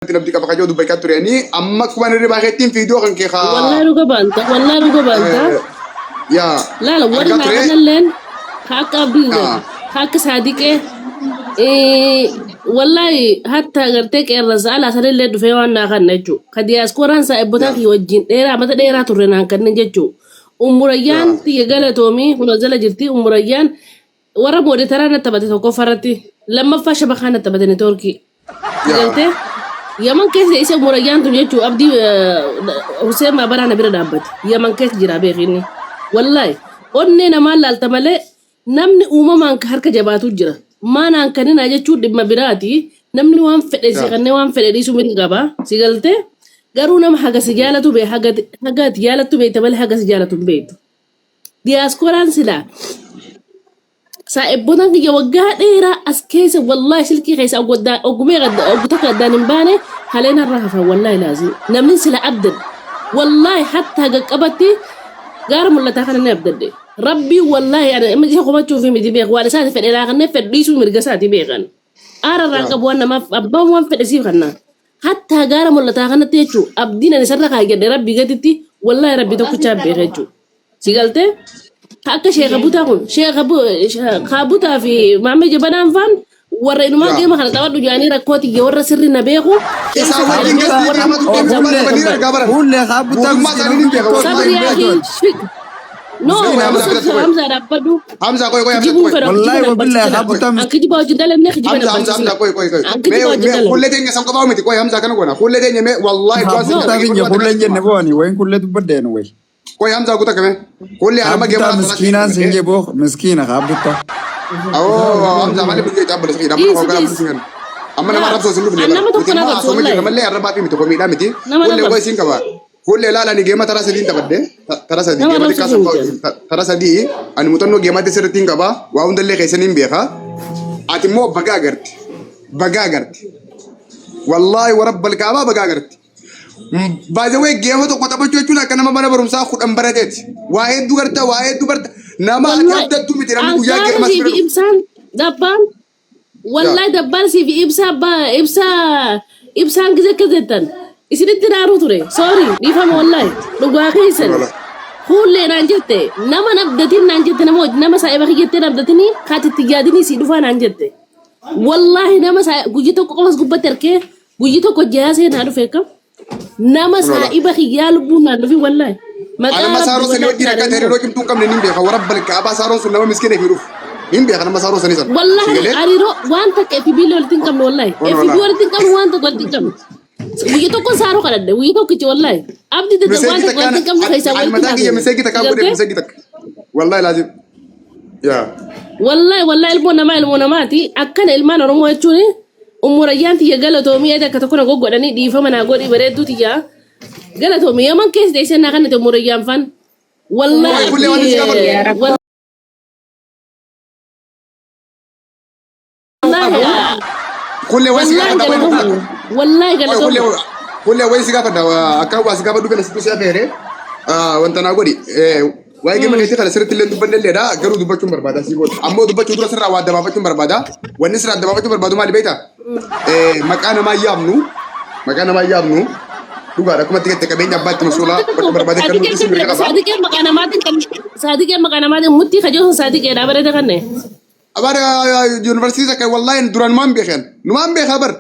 Abdii qaba kajoo dubbachaa turanii amma akkuma hirribaa keettiin fiidiyoo kan kee haa. Wallahi dhuga baanta, wallahi dhuga baanta. Yaa. Laala warri Argaa naa ture. kanalleen ka akka abdii Ah. ka akka saadiqee wallahi hatta gartee qeerransa alaa sanillee dhufee waan naa kanna jechuudha. Ka diyaaskooraan saa'ibbotaa kiyya wajjin dheeraa mata dheeraa turre naan kanneen jechuudha. Umurayyaan tiyya galatoomii kunoo jala jirti umurayyaan warra mooditaraa na taphate tokkoffaa irratti lammaffaa shabakaa na taphate neetwoorkii. Galtee Yaman keessa isa murayyaan tun jechuun abdii Hussein Maabaraa na bira dhaabbate. Yaman keessa jira beekinni. Wallaahi onnee namaa laalta malee namni uumamaan ka harka jabaatu jira. Maanaan kaninaa jechuun dhimma biraati. Namni waan fedhe si kannee waan fedhe dhiisuu mirga qaba. Si galtee garuu nama haga si jaalatu bee haga haga ati jaalattu beekta malee haga si jaalatu hin beektu. Diyaaskoraan silaa saa'ibbotaan kiyya waggaa dheeraa as keessa wallaahi silkii keessa oggumee oggu takka addaan hin baane kaleen har'a hafan wallaahi laazim namni sila abdadhe wallaahi hatta qaqqabatti gaara mul'ataa kana ni abdadhe rabbii wallaahi ana amma isa komachuuf miti beeku waan isaati fedhe naa kanneen fedhu dhiisuu mirga isaati beekan aara irraan qabu waan namaaf abbaan waan fedhe siif kannaa hatta gaara mul'ataa kanatti jechuu abdiin ani isarra kaayyadhe rabbii gaditti wallaahi rabbii tokkichaa beeka jechuu Si galtee? Ka akka sheeka butaa kun sheeka butaa fi maammee jabanaan faan warra inumaa geema kana taphadhu jedhanii rakkoo tiyya warra sirri na beeku. Isaan wajjin gastii Warra nama tuqee warra gubbaa qabanii argaa baran. Hullee haa buttaa Guutummaa isaanii ni beeka. Sabri Wallahi. yaakii shik. No, Miskiina Hamza biratti qoy. Hamza dhaabbadhu. Hamza qoy qoy Hamza Kijibuu qoy. fedha Wallahi kijiba wabillahi haa buttaa An kijiba hojii dalannee kijiba Hamza na Hamza Hamza barsiisina. qoy qoy qoy. An kijiba Mee hojii mee dalanne. hullee teenya san qofaa miti qoy Hamza kana goona. Hullee teenya mee wallahi Haa du'aan sin buttaa dhagee biyya kullee hin jenne booni wayin kullee dubbaddeenu wayi. Qoy Hamza guuta kame. Hullee Haa anama geema buttaa miskiinaan sin jee boo miskiina haa buttaa. Awoo Hamza maaliif biyya itti abbalisa kiyya amma Dhiisi hoggaa dhiisi. abbalisa kiyya. Amma nama Yaa, arrabsoo sin dhufne an bara. nama tokko Nuti na immoo arrabsu haasawaa jirra wallahi. malee arrabaa fi miti komiidhaa miti. Nama na Hullee qoy arrabsu. sin qaba. Hullee laala ani geema taraa sadiin taphadhe. Taraa sadii Nama geema arrabsu xiqqaa sin san jedhu. taraa sadii ani muuxannoo geemaatti sirriitti hin qaba. Waa hundallee keessan hin beeka. Ati immoo bagaa agarte. Bagaa agarte. Wallaahi warabbal kaabaa bagaa agarte. By the way, geema tokko taphachuu jechuun akka nama mana barumsaa 10 barateeti. Waa hedduu garta, waa hedduu barta. Nama ati Wallahi abdattu miti namni guyyaa angaara geema si sii bira fi dhufu. ibsaan dabbaan Yaa. wallahi dabbaan sii fi ibsaa abbaa ibsaa ibsaan gise akka jettan isinitti naaruu ture sorry dhiifama wallahi dhugaa keessan Wala. fuullee naan jette nama nabdatiin naan jette nama nama saa'iba kiyyattee nabdatinii kaati itti yaadinii sii dhufaa naan jette wallahi nama guyya tokko qofas gubbatti arkee Guyyi tokko jihaa seenaa dhufe akkam nama Lola. saa'iba kiyyaa lubbuun naan dhufi wallahi. Maqaa Anama rabbi saaroo sanii wallahi wajjin akka naan hariiroo cimtuu hin qabne nin beeka. Warra balkaabaa saaroon sun nama miskiina fi dhufu. Nin beeka nama saaroo sanii sana. Si Wallahi galee? hariiroo waan takka FB illee walitti hin qabnu wallahi. Ono FB la. walitti hin qabnu waan takka walitti hin qabnu. Guyya tokko saaroo kadhadhe guyya tokkichi wallahi. Abdi dada waan Miseeji takka takkaan walitti hin qabnu keessaa ani walitti mataan kiyya naasne. miseeji takkaan godhe Galtee? miseeji takka. Wallahi laazim. Yaa. Wallahi wallahi ilmoo namaa ilmoo namaati akkana ilmaan Oromoo jechuun ummu rayyaan tiyya galatoomii eeda akka tokko na goggodhanii dhiifama naa godhi bareedduu tiyya galatoomii yaman keessa teessee naa kannite ummu rayyaan faan wallahi Qoy kullee waan isin gaafadhu. Yaa rakkoo wallahi Kullee waan si wallahi gaafadha qoy galatoomii wallahi Qoy kullee galatoomii kullee waan si gaafadha akka waa si gaafadhu kana sitti si afeere wanta naa godhi. Waa'ee gama keetii kana sirriitti illee dubbanne illeedha garuu dubbachuun barbaada sii godhu. Ammoo dubbachuu dura sirraa waa adda baafachuun barbaada. Wanni sirraa adda baafachuu barbaadu maali beektaa? Maqaa namaa yaamnu maqaa namaa yaamnu dhugaadha akkuma itti gatte qabeenya abbaatti masuulaa bakka barbaade kan nuti isin mirga qaba. Saadiqee maqaa namaatiin kan saadiqee maqaa namaatiin muttii kajoosan saadiqeedha bareeda kanne. Abar yuunivarsiitii takka wallaahi duraan numaan beekan numaan beekaa bar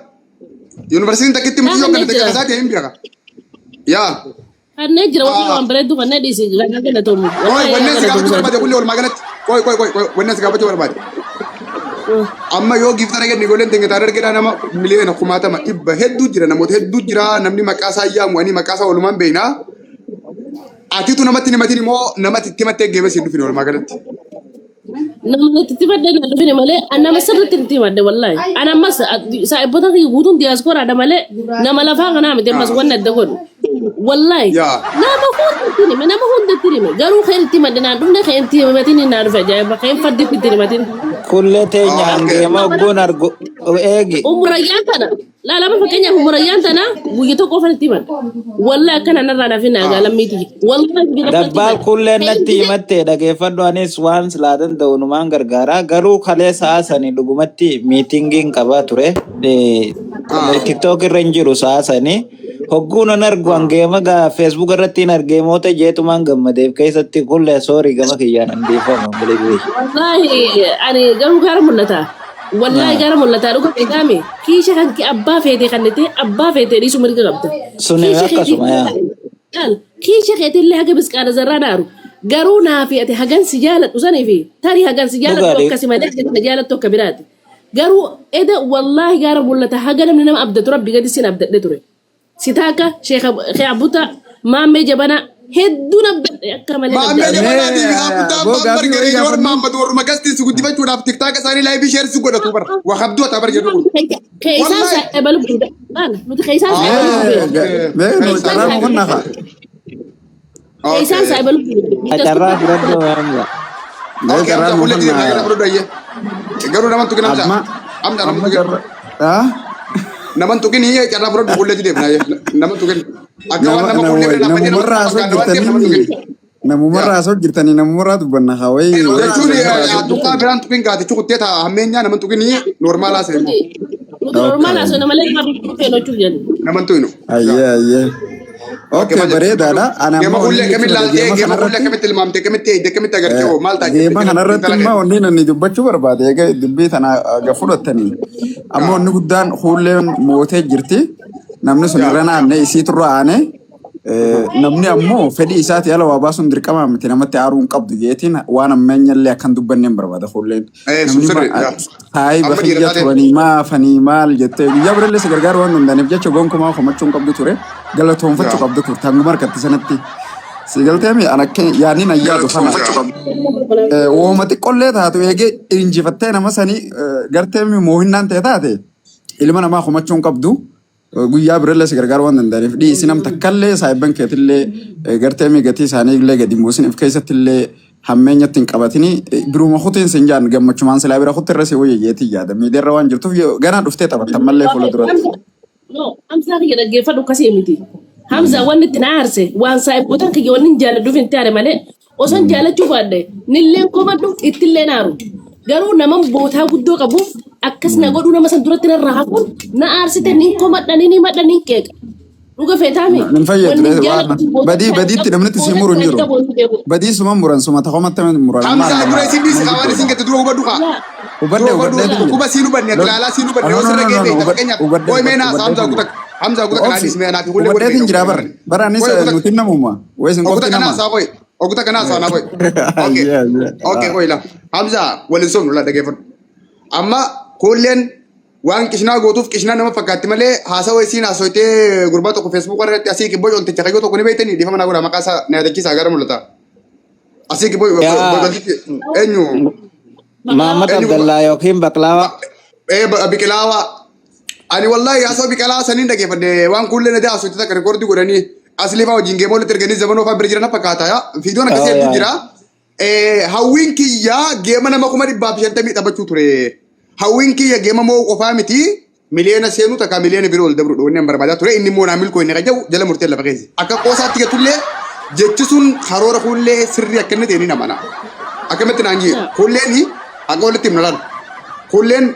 yuunivarsiitiin takkitti mucayyoo Kanneen kana takka jira. tasaate hin beeka. Yaa. Kanneen jira warri waan bareeddu kanneen dhiisi ganaa galatoomu. Qoy Wallahi wanneen si yaa gaafachuu galatoomu barbaade saadiqee. kulli walumaa galatti. Qoy qoy qoy qoy wanneen si gaafachuu barbaade. Amma yoo giftara kenni ijoolleen teenya taaree argedhaa nama miliyoona kumaatama dhibba hedduu jira namoota hedduu jira namni maqaa isaa yaamu ani maqaa isaa walumaan beekna. Atitu namatti himatin immoo namatti itti himattee geeme siin dhufine walumaa galatti. Nama itti himadhe na dhufine malee an nama sirriitti itti himadhe wallahi. An ammas saahibbota kiyya guutuun diyaasporaadha malee nama lafaa kanaa miti ammas wanni adda godhu. Wallahi Yaa. nama hundatti hime nama hundatti hime garuu kan itti himadhe naan dhufne kan itti himatin naa dhufe ajaa'iba kan farditti itti himatin. Kullee teenya Ah, okay. hangeema ogguun argu eegi. Umurayyaan kana. Laalama fakkeenyaaf murayyaan tana guyya tokko qofan itti himan. Wallahi akkana narraa naaf hin aagaa lammiiti. Wallahi guyya tokko itti Dabbaal himan. kulleen natti himatte dhageeffadhu, anis waan silaa danda'u numaan gargaara. Garuu kalee sa'a sanii dhugumatti meetingiin qabaa ture. TikTok irra hin jiru sa'a sanii. Hogguu nan argu hangeema gaa Facebook irratti hin argeemoota jeetumaan gammadeef keessatti kullee sorry, gama kiyyaan handeeffama. Wallahi ani garuu gaara mul'ata. Wallahi gara mul'ata, dhuga beekame. Kiisha kan kee abbaa feetee kannite, abbaa feetee dhiisuu mirga qabda. Suni Kiisha akkasuma yaa. Laal, kiisha keetillee haga bisqaana zarraa naaru. Garuu naafi ati hagan si jaaladhu sanii fi tarii hagan si jaaladhu Dhugaadhi. akkasi malee na jaalattu akka biraati. Garuu eda wallahi gaara mul'ata, haga namni nama abdatu rabbi gadi sin abdadhe ture. Sitaaka Sheekh Abbuta Maammee Jabana hedduun abdadhe akka malee Maammee abdadhe. Jabanaatii fi Abbutaa Boo abbaan gaafii wayii bargarii Joor gaafadhu. Maammad warruma gastiin si guddifachuudhaaf TikTok isaanii live share si godhatu bara. Waa habduu ata bar jedhu kun. Keeysaan Wallahi. saaxibalu buuda. Nuti keeysaan saaxibalu buuda. Mee nu carraa nu kennaa kaa. Keeysaan saaxibalu buuda. Carraa fudhadhu Hamza. Mee Okay, carraa Hamza nu kullee deemnaa gara kennaa. fudhadhu ayyee. Garuu naman tuqin Hamza. Amma Hamza naman amma tuqin. carraa. Ah? Naman tuqin carraa fudhadhu, kullee deemnaa ayyee. Naman tuqin. Akka waan nama kullee bira dhaabbatee nama Namumarraa tuqu asoo fakkaata waan ta'eef naman jirtanii tuqin. namumarraa asoo jirtanii namumarraa dubbanna haa wayii. Jechuun tuqaa biraan tuqin gaatichi kuttee ta'a hammeenyaa naman tuqin normal haasa'e immoo. Nuti normal haasoo malee nama feenu jechuuf jennu. Naman tuqinu. Ayyee ayyee. Okay, bareedaadha. Ani Geema ammoo kullee wanni akkamitti jechuudha laaltee geema geema kullee kanarratti akkamitti ilmaamte, akkamitti eegde, akkamitti agartee hoo maal ta'a? Geema kanarratti immoo wanni namni dubbachuu barbaade egaa dubbii tana aga fudhattanii ammoo wanni guddaan kuulleen mootee jirti, namni sun irra naanne isii turra aane, namni ammoo fedhii isaati ala waa baasuun dirqama miti, namatti aaruu hin qabdu jeetiin waan ammeenyallee akkan dubbanneen barbaada kuulleen. Sun Namni sirri. taayi Amma dhiira bakiyya taatee. turanii maafanii maal jettee guyyaa birallee si gargaaru waan danda'aniif jecha gonkumaa komachuu hin qabdu ture, galatoonfachuu qabdu turte hanguma harkatti sanatti. Si galteemi an akka yaadni nan yaadu kana. Wooma xiqqollee taatu eegee injifattee nama sanii gartee moohinnaan ta'e taate ilma namaa komachuu hin qabdu. Guyyaa birallee si gargaaru waan danda'aniif dhiisi, nam takkallee saayibban keetillee gartee gatii isaanii illee gadi hin buusin, if keessatti illee hammeenyatti hin qabatini, biruma kutiin sin jaan gammachumaan silaa bira kutti irra si wayya jeetii yaada, miidiyaarra waan jirtuuf ganaa dhuftee taphattan mallee fuula duratti. No, Hamzaa kiyya dhaggeeffadhu, akkasii miti. Hamzaa wanni itti na aarse waan saahiboota kiyya wanni hin jaalladhuuf hin taane malee osoo hin jaallachuu baadhe nilleen komadhu ittillee naaru. Garuu naman bootaa guddoo qabuuf akkas na godhuu nama san duratti narraa hafuun na aarsite, nin komadha, nin himadha, nin qeeqa. Dhuga feetaami. Hin fayyadu waan badii badiitti namni itti si muru hin jiru. Badii suma muran suma takomatti muran. Hamzaa dura isin dhiisi waan isin gette dura hubadhu kaa. Hubadhe Dura hubadhu hubadhe. dhukkuba siin hubanne, ati ilaalaa siin hubanne yoo sirra ga'e beekta fakkeenyaaf. Hubadhe. Qoy mee naasa Hamzaa kutak Hamzaa kutak kanaa dhiisi mee naaf hullee. Hubadheetiin jira bara. Bara anis nuti namuma. Wayi isin Oguta qofti kanaa nama. isaa qoy. Oguta kanaa isaa naa qoy. Okay. Okay, qoy la. Hamzaa waliin somnu la, dhageeffadhu. Amma kuulleen waan qishnaa gootuuf qishnaa nama fakkaatti malee haasawa isiin haasoytee gurbaa tokko Facebook irratti asii kibboo conticha kayyoo tokko ni beektanii, dhiifama naa godha, maqaa isaa na yaadachiisaa, gara mul'ata. Asii kibboo contichi eenyu? Mahammad Eenyu? Abdallaa yookiin Baqlaawaa. Ee, biqilaawaa. Ani wallahi haasawaa biqilaa saniin dhageeffadhe, waan kuullee na haasoyte takka record godhanii asli faa wajjin geemoo walitti erganii zamanoo faa bira jiran fakkaata yaa. Viidiyoon akkasii Oh, hedduu yaa. jira. Hawwiin kiyyaa geema nama 150,000 taphachuu ture. Hawwiin kiyya geema moo qofaa miti, miliyoona seenuu takka miliyoona biroo ol dabru wanni an barbaadaa ture, inni immoo naa milkoo inni qajabu jala murtee lafa keessa. Akka qoosaatti gatullee jechi sun karoora kuullee sirrii akka inni ta'e ni namana. Akkamitti naan jee kuulleen akka walitti himna laal. Kuulleen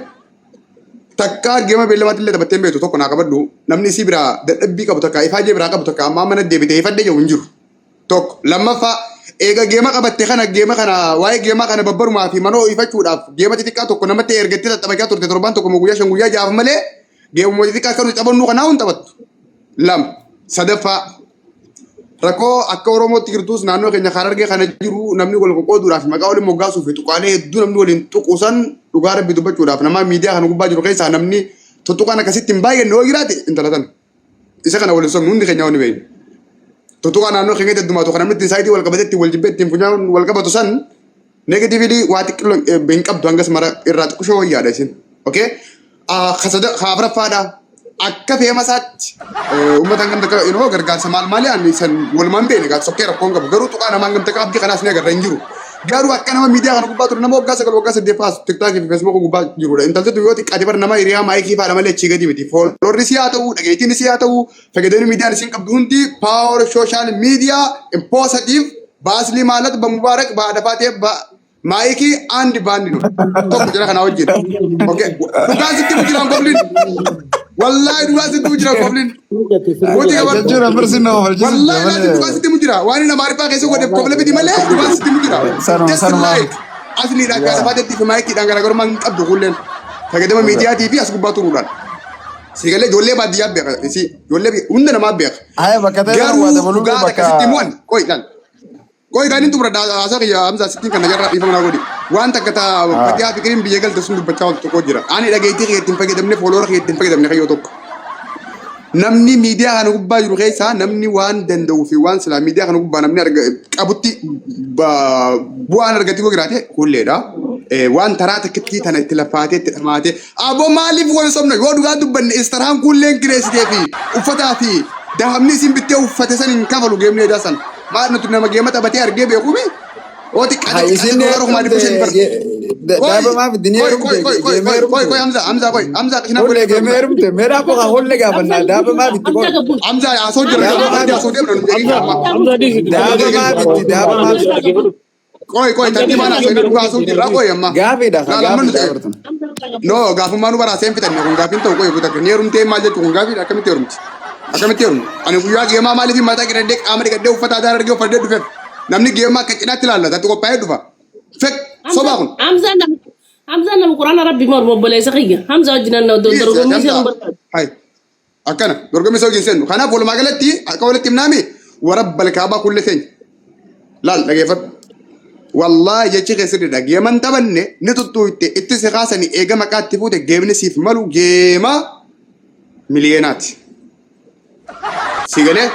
takka geema beellamaatti illee taphattee hin beektu, tokko naa qabadhu, namni isii biraa dadhabbii qabu takka ifaajee biraa qabu takka ammaa mana deebitee ifadhee jiru hin jiru. Tokko lammaffaa eega geema qabatte kana geema kana waa'ee geemaa kana babbarumaa fi mana ho'ifachuudhaaf geema xixiqqaa tokko namatti ergattee tattaphachaa turte torbaan tokko moo guyyaa 5 guyyaa 6 malee geemuma xixiqqaa akka nuti taphannuu kanaa hin taphattu. Lama sadaffaa rakkoo akka Oromootti jirtus naannoo keenya Harargee kana jiru namni wal qoqqooduudhaaf maqaa waliin moggaasuu fi tuqaalee hedduu namni waliin tuqu san, dhugaa rabbi dubbachuudhaaf nama miidiyaa kana gubbaa jiru keessaa namni tuttuqaan akkasitti hin baay'anne yoo jiraate intala tana. Isa kana waliin somnu hundi keenya waan beeknu. Tuttuqaa naannoo keenyatti heddumaatu kan namni ittiin saayitii wal qabatee ittiin wal jibbee ittiin funyaan wal qabatu san negatively waa xiqqoo hin qabdu, hangas mara irraa xiqqishoo wayyaadha isin. Okay? Afuraffaadha. Akka feema isaatti uummata hangam takka gargaarsa maal maali ani san walumaan beekne gaa sokkee rakkoon qabu, garuu tuqaa nama hangam takka abdii kanaas ni agarra hin jiru. Garuu akka nama miidiyaa kana gubbaa ture nama waggaa 9 waggaa 8 fa'aa TikTokii fi Facebookii gubbaa jirudha. Intalti tun yoo xiqqaate bar nama hiriyaa maayikii fa'aadha malee achii gadi miti. Fooloorri si haa ta'u, dhageettiin si haa ta'u, fayyadamni miidiyaan isin qabdu hundi power social media impositive baasli maalat ba mubaarak ba dafaatee ba maayikii and baandi nu tokko jira kanaa wajjin. Okay. Dhugaan sitti mujiraan goblin. Wallaahi dhugaan sitti mujiraan goblin. Mootii qaban. Jechuun ammas nama falchisuuf Wallaahi laatiin malee. dhugaan sitti mujira. Waan inni nama arifaa keessa godhe kobla miti malee dhugaan sitti mujira. Sanuma Just sanuma. like asliidhaan kan afaatti fi maayikiidhaan garaagarummaa hin qabdu kulleen. Fayyadama miidiyaatii fi as gubbaa turuudhaan. Siigalee ijoollee baadiyyaa beeka. Ijoollee hunda namaa beeka. Haya bakka ta'e waa Garuu dabaluu dhugaa bakka. akkasitti himuun qoy ilaal. Qoy kan inni xumura haasaa kiyya Hamzaa sittiin kana jarraa dhiifama naa godhi. Waan takka ta Fatihaa Fiqiriin biyya galte sun dubbachaa ooltu tokko jira. Ani dhageettii kiyya ittiin fayyadamne fooloora kiyya ittiin fayyadamne kayyoo tokko. Namni miidiyaa kana gubbaa jiru keessaa namni waan danda'uu fi waan silaa miidiyaa kana gubbaa namni qabutti bu'aan argate yoo jiraate kulleedha. Waan taraa takkittii tana itti lafaatee itti dhamaatee aboo maaliif wal sobna yoo dhugaa dubbanne istaraan kulleen kireessitee fi uffataa fi dahabni isin bittee uffate san hin kafalu geemni edaa san. Maal nuti nama geema taphatee argee beekuumi? Oo xiqqaate Hay xiqqaate isin doolaara 5,500 bar. Daaba maaf itti Qoy qoy heerumte qoy qoy geemee qoy qoy qoy heerumte. Hamza Hamza qoy Hamza qishinaa Holle godhe geemee heerumte meedaa boqa holle gaafannaa daaba maaf itti Hamza qoy. gabbuu. Hamza asoo jira Daaba jira maaf asoo deemna nu jedhi amma. Hamza dhiisi daaba maaf itti daaba maaf itti. Qoy qoy tartiibaan asoo inni dhugaa asoo jirra qoy amma. Gaafiidha haa Laal amma gaafiidha nuti bartan. no gaafummaa nu baraa seen fitanne kun gaafiin ta'u qoy guutakka ni heerumtee maal jechuun kun gaafiidha akkamitti heerumti akkamitti heerumti ani guyyaa geemaa maaliif mataa qidhadhee qaama dhiqadhee uffata aadaa argee uffadhee dhufeef namni geemaa akka cidhaatti ilaallata itti qophaa'ee dhufa fek sobaa kun Hamza nama Hamza nama quraana rabbi mormu obboleessa kiyya. Hamza wajjin nan dorgommii seenuu barbaadu. Hai. Akkana dorgommii isa wajjin seennu. Kanaaf walumaa galatti akka walitti himnaami warabbal kaabaa kulle seenya. Laal dhageeffadhu. Wallaahi jechi kee sirriidha. Geeman taphanne ni tuttuutte itti si kaasanii eega maqaa itti fuute geemni siif malu geema miliyeenaati. Si galee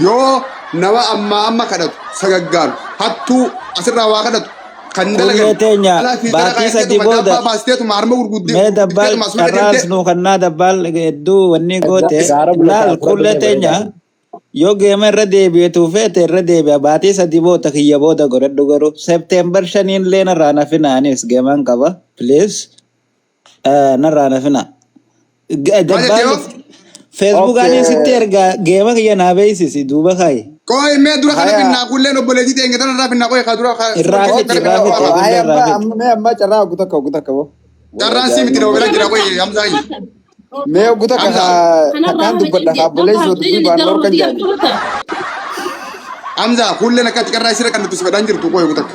yoo nama ammaa amma kadhatu sagaggaalu hattuu asirraa waa kadhatu kan Kullee dalagan teenya alaa fi dalagaa baatii sadii jetteetuma booda daabbaa baasteetuma harma mee dabbaal gurguddeetuma asuma carraas deemtee nuu kannaa dabbaal hedduu wanni goote Gaara laal mul'ataa kullee fudhadhu teenya bareedaa. yoo geema irra deebi'etu feete irra deebi'a baatii sadii booda kiyya booda godhadhu garuu September 5 illee narraa nafina anis geeman qaba please narraa nafina. Maal jettee Dabbaal hoo? feesbuukaan sitti Okay. ergaa geema kiyya naa beeksisi duuba kaayi. Qoy mee dura kana Haya. finnaa kulleen obboleettii teenya tana irraa finnaa qoy kaa dura Irraa kana fixi finnaa irraa qoy fixi kaa. Haya kullee irraa amma fixi. amma mee amma carraa oggu takka oggu takka boo. Carraan sii miti nama bira jira qoy Hamzaa yi. Mee oggu takka Hamza. takkaan dubbadha haa obboleessoo dubbii baan dhorkan jaani. Hamza kulleen akka carraa isirra kan nuti si fedhaan jirtu qoy takka.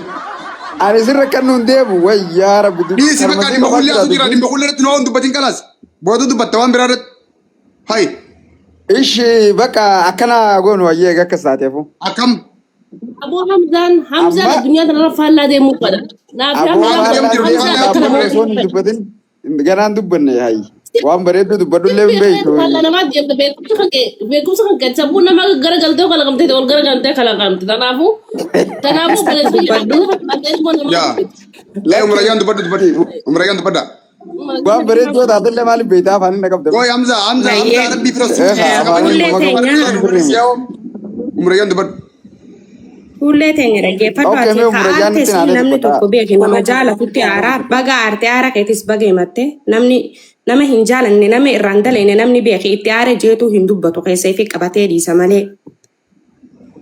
Ani sirra kan nuun deemu way yaa rabbi dubbii Dhiisi bakka karmasii dhimma qofaa kullee jira asu jira dubbiin. dhimma kullee irratti noo hin dubbatin kalaas. Booda dubbatta waan biraa irratti. Hai Ishi bakka akkana goonu wayyee eega akkas taateefu. akkam Aboo Hamzaan Hamzaan Amma addunyaa kanarra faallaa deemuu fedha. Naaf aboo Waan Hamzaan deemu faallaa jiru deemu Hamzaan faallaa akka deemu namaa obboleessoon hin fedha. dubbatin ganaan dubbanne hayi. Waan bareedduu dubbadhullee hin Sirbii beektu. faallaa namaa deemta beekumsa kan kee beekumsa kan kee sammuu nama garagaltee kalaqamtee ol garagaltee kalaqamte kanaafuu kanaafuu Akkas takka obboleessa kiyya dubbadhu. addunyaa ilmoo namaa yaa. Lee umrayyaan dubbadhu dubbadhu umrayyaan dubbadha. Waan bareedduu taatellee maaliif beektaa afaan hin qabde. Qoy Hamza Hamza Hamza Baay'ee. rabbii fira Eh, suuti afaan kabajee Fuullee nama teenya qabdu. Umrayyaan dubbadhu. Fuullee teenya dhaggeeffadhu Okay, ati mee ka umrayyaan aarte itti siin naanee namni dubbadha. tokko beeki nama jaalatutti aaraa baga aarte aara keetis baga himatte namni nama hin jaalanne nama irraan daleene namni beeki itti aare jeetuu hin dubbatu keessa ifi qabatee dhiisa malee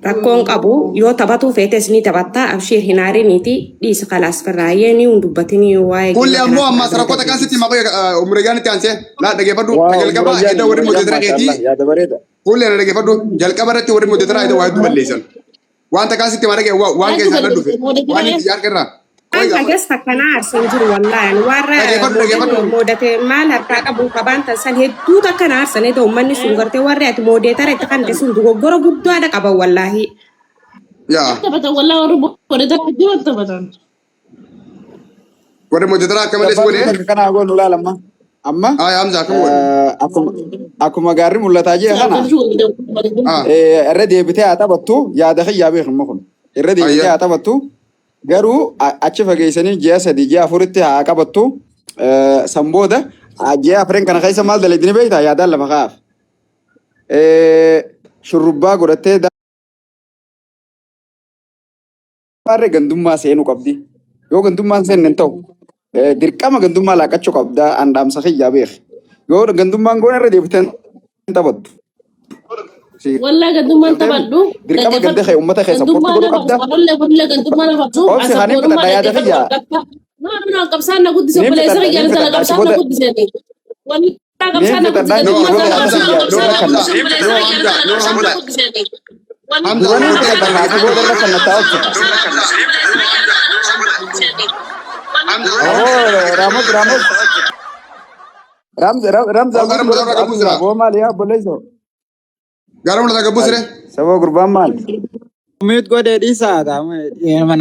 rakkoon qabu yoo taphatuu feetes ni taphatta abshiir hin aariniiti dhiisa kalaas firraayyee ni hin dubbatinii waa'ee Kulli geema ammoo kanaaf amma irraa rakkoo takkaan sitti deebiis. hima qoy umrayyaan itti aansee laa dhaggeeffadhu Waa jalqaba umrayyaan edda warri umrayyaan moderator keetii maashaallah yaada bareeda. kulli ana dhaggeeffadhu jalqaba irratti warri moderator edda waa hedduu balleessan. Waan takkaan sitti hima dhagge waan Maaltu keessaa irra dhufe balleesse waan moodeetara itti harka irraa. Qoy Waan hagas takkanaa arsan jiru wallaahi warra dhaggeeffadhu dhaggeeffadhu. moodate maal harkaa qabu qabaan tan hedduu takka na arsane ta'u uummanni sun gartee warri ati moodeetara itti kan sun dogoggora guddaadha qaban wallaahi. Yaa taphatan wallaa warri moodeetara jiran taphatan. warri moderator akka malees Dabbaan godhe takka kanaa goonu laal amma. Amma ay Hamza akkam godhe. akkuma akkuma gaarri mul'ataa jira kana Ah irra deebitee haa taphattu yaada kiyyaa beeku kun irra deebitee ayya haa taphattu garuu achi fageessanii ji'a 3 ji'a 4tti haa qabattu san booda ji'a afran kana keessa maal dalagdini beektaa yaadaan lafa kaa'aaf shurrubbaa godhattee aarre gandummaa seenuu qabdi. Yoo gandummaan seenne hin ta'u. Dirqama gandummaa laaqachuu qabda an dhaamsa kiyyaa beek. Yoo gandummaan goone irra deebitee hin taphattu. Si Wallaa gandummaan galteemi taphadhu dirqama ganda dhaggeeffadhu. kee uummata kee sappoortii Gandummaa godhuu na qabda. qabsu wallee gandummaa na qabsu Obsi haa niin asabboonummaa fixadha yaada dhaggeeffadhu kiyyaa. bakka. No no no qabsaan na guddise Niin obboleessa fixadha kiyya niin intala fixadha achi qabsaan na booda guddise. Wallaa niin qabsaan na guddise fixadha No, achi gandummaa booda sana yaada qabsaan kiyya Hamza, no, irra na kanna. Hamza, guddise no, obboleessa kiyya Hamza, intala no, qabsaan na Hamza. guddise. Hamza, Dura amma niin wanta fixadha achi booda irra kanna ta'a obsi. Hamza, Aboo Raamos Raamos Ramza Ramza Oh, gara guutu mul'ata godhadhu irraa gabbuu Hamza jira. aboo maali yaa obboleessoo. Gara mul'ata gabbuu Hay sire. saboo gurbaan maali? Mute godhee dhiisaa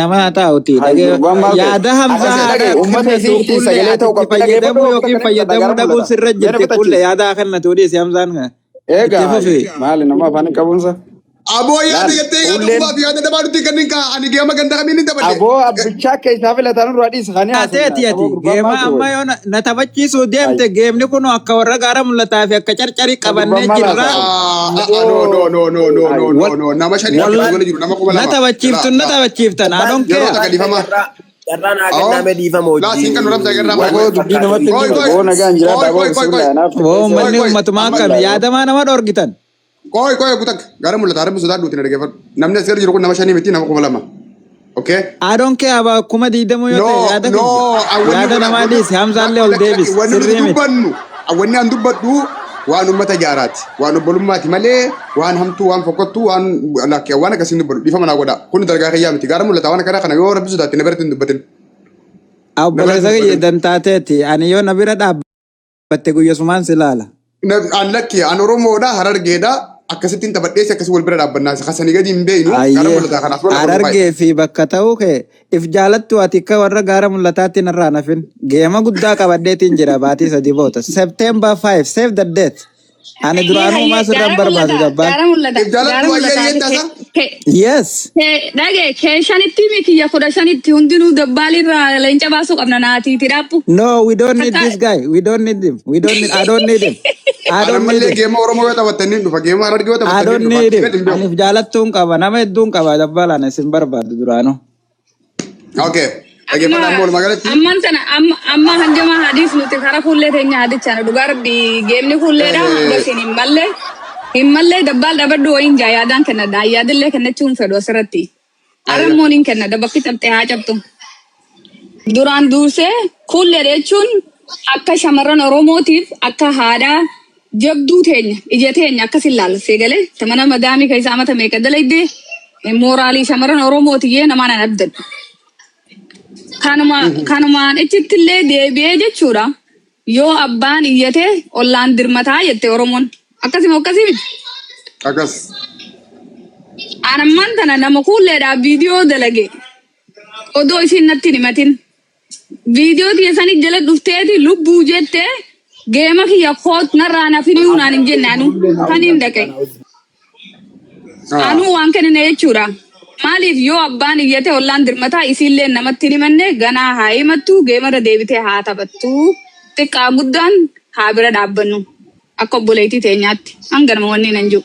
nama taa'uti. Hay gurbaan maal ta'e? Yaada Akkasii Hamzaa dhagaye uummata kennatu isiitti kullee sagalee ati ta'uu itti qabdi dhageeffadhu fayyadamuu wanta yookiin kana hin fixadha fayyadamuu gara dhabuun mul'ata. sirra Mee na jirti kullee fixachiisi. yaada kennatu dhiisi Hamzaan itti Egaa hay fufi. maali nama afaan hin qabuunsa? Aboo yaada Laal jettee yaada fuulleen gubaa fi yaada dabaa nuti kanneen kaa ani geema ganda kamiin hin taphadhe. aboo abbichaa akka isaa filatan irraa dhiisa kan haasofna Taateeti saboo ati gurbaan geema maal ta'e amma wayi? yoo na taphachiisuu Hay deemte geemni kun akka warra gaara mul'ataa fi akka carcarii gurbaan qabannee maal jirra. haasa'a? Ah, no, no, no, no, no, Hay no, no, Wal no. Nama shanii akka wal wal jiru nama kuma na lama. Laa, taphachiiftun na laa. taphachiiftan I don't Yeroo care. takka dhiifama. Carraa naa Awoo. kenname dhiifama Laa siin kan hojii rabsa irraa waan aboo wal dubbii fakkaatu namatti hin Qoy, himu qoy. aboo nagaan jiraadha Qoy, aboo qoy, qoy, qoy. bismillah naaf Woo xiqqeessee Qoy, uummanni qoy. ummatumaa Amma akkami bismillah aboo. yaadamaa nama dhorgitan. qoy, qoy, kutak. Gara mul'ata rabbi sodaadhuuti na dhaggeeffadhu. Namni as gara jiru kun nama shanii miti nama 2000. Okay? I don't care about 20,000 yoo No, ta'e yaada no, kiyya. awwanni Yaada kun namaa awwanni dhiisi Hamzaallee ol lakki lakki deebisi wanni nuti sirrii miti. dubbannu awwanni an dubbadhu waan ummata jaaraati waan obbolummaati malee waan hamtuu waan fokkottuu waan lakki waan akkasiin dubbadhu dhiifama naa godha kun dalagaa kiyyaa miti gaara mul'ata waan akkana kana yoo rabbi sodaatte na biratti hin dubbatin na biratti Obboleessa hin kiyya dubbatin. dantaateeti ani yoo na bira dhaabbatte guyyasumaan si ilaala. An lakki an Oromoodha Harargeedha akkasittiin taphadhees akkasii wal bira dhaabbannaa kasanii gadi hin beeynu gaara Ayyee mul'ata kanaaf wal lafa nu faaya. Harargee fi bakka ta'uu kee if jaalattu ati akka warra gaara mul'ataatti narraa nafin geema guddaa qabadheetiin jira baatii 3 booda September 5 save the date ani Hayyee duraanuu hayyee maa sirra hin gaara barbaadu mul'ata gabbaan. gaara mul'ata If gaara jaalattu ayyee mul'ata ayyeen taasa Yes. dhage kee shanitti mi kiyya 15tti hundinuu dabbaalirraa leenca baasuu qabna naatiiti dhaabbu. No, we don't need Takka this guy. We don't need him. We don't need. I don't need him. I An don't need ammallee him. geema Oromoo yoo taphattan ni dhufa geema Harargee yoo I taphattan ni don't dhufa need him. gadi hin beeku. Aniif jaalattuun qaba. Nama hedduun qaba. Dabbalaan isin barbaadu duraanuu. Okay amma dhaggeeffadha amma walumaa galatti. amman sana amma amma hangama hadiis nuti kara fuullee teenya hadichaana dhugaa rabbi geemni fuulleedha hanga isin hin malle hin malle dabbaal dhabadhu wayiin jaa yaadaan kennadha yaadillee kennachuu hin fedhu asirratti Ayya. arammoon hin kennadha bakki cabxe haa cabxu. Duraan dursee kuullee jechuun akka shamarran Oromootiif akka haadhaa jabduu teenya ija teenya akkas ilaalsee galee mana madaamii keessa amata meeqa dalagdee mooraalii shamarran Oromootiyyee namaan an abdadhu. Kanuma kanumaan ichitti illee deebi'ee jechuudha. Yoo abbaan iyyate ollaan dirmataa jette Oromoon. Akkasuma akkasii miti. Akkas. Anammaan tana nama kuulleedhaaf viidiyoo dalage odoo isiin natti hin himatin. Viidiyoo tiyya sanii jala dhufteeti lubbuu jettee geema kiyya koot narraa nafinii naan hin jenne anu kan hin dhaqe. Anuu waan kennine jechuudha. Maaliif yoo abbaan iyyate ollaan dirmataa isiillee namatti hin himanne ganaa haa himattu geemarra deebitee haa taphattu xiqqaa guddaan haa bira dhaabbannu akka obboleettii teenyaatti hanga nama wanni nan jiru.